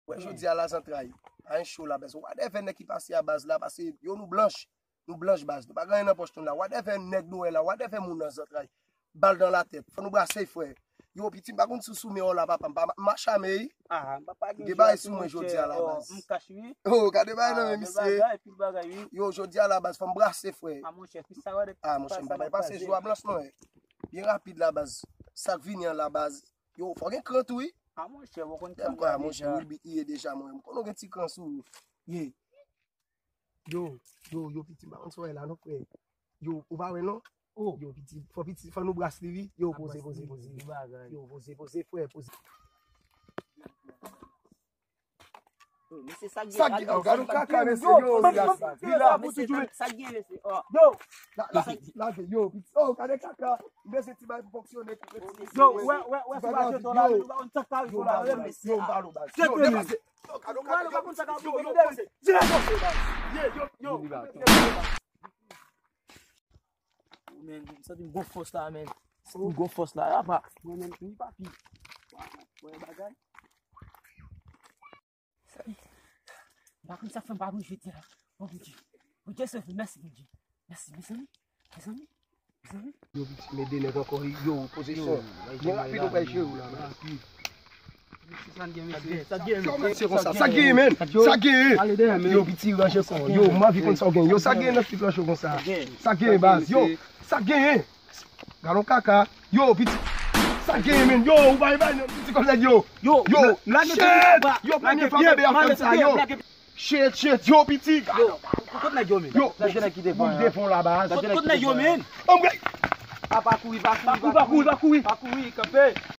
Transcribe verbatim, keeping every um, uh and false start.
Wè jodi a la zantray. Pa gen cho la baz. Whatever nèg ki pase a baz la, pase yo nou blanch. Nou blanch baz. Nou pa gen anyen nan pòch nou la. Whatever nèg nou wè la, whatever moun nan zantray. Bal nan latèt. Fò nou brase frè. Yo piti m pa konn si w sou men w la papa. M pa m mache ame wi. Ah, m pa pa gen Gen bagay sou mwen jodi a la baz. M kach wi. Oh, gade bagay nan men misye. Yo jodi a la baz, fò m brase frè. Ah monchè, ki sa wè de Ah monchè, m pa bay pase jou a blanch non. Byen rapid la baz. Sa k vini an la baz. Yo, fò gen kran tou wi. Ah monchè, w konn Lè m kwè a monchè Wilby iye deja mwen. M konnen w gen ti kran sou ou. Ye. Yo, yo, yo piti m pa konn sa w wè la non frè. Yo, ou pa wè non? Oh. Yo piti, fò piti, fò nou bras li wi. Yo, poze, poze, poze. Yo, poze, poze, frè, poze. Mesye, sa k Sa gen, gade yon kaka mesye, yo, yo, yo, yo, yo, yo, yo, yo, yo, sa k gen mesye? Oh. Yo, la, la, la, yo, piti, oh, gade kaka. M bezwen ti bagay pou fonksyone, pou Yo, wè, wè, wè, si pa jete w la, yo, nou pa konn sa k ka rive w la, mesye. Yo, m pa lo baz. Yo, depase. Yo, gade yon kaka, yo, poze. Yo, yo, yo. Men, m santi m gon fòs la, men. M gon fòs la, apa. Mwen menm tou, papi. Wè bagay. M pa konn sa k fè m pa rive jodi a. Oh, Bondye. Bondye sove, mèsi, Bondye. Mèsi, mezanmi. Mezanmi. Mezanmi. Yo, piti, men de nèg ankò, yo, pozisyon. Byen rapid, ou pral jere w la, men. Sa k gen, mesye? Sa k gen, mesye? Sa k gen, men? Sa k gen? Yo, piti, ranje kò. Yo, m anvi konn sa w gen. Yo, sa k gen nan fik lan cho konsa? Sa k gen, baz? Yo, sa k gen? Galon kaka. Yo, piti. Sa k gen, men? Yo, ou bay bay nan piti kòm nèg yo. Yo, yo, shit. Yo, premye fwa bebe ap fè m sa, yo. Shit, shit, yo, piti. Yo, kot nèg yo, men? Yo, nèg yo ki devan la, baz. Kot nèg yo, men? Oh, my God. Ah, pa kouri, pa kouri, pa kouri, pa kouri, pa kouri, kanpe.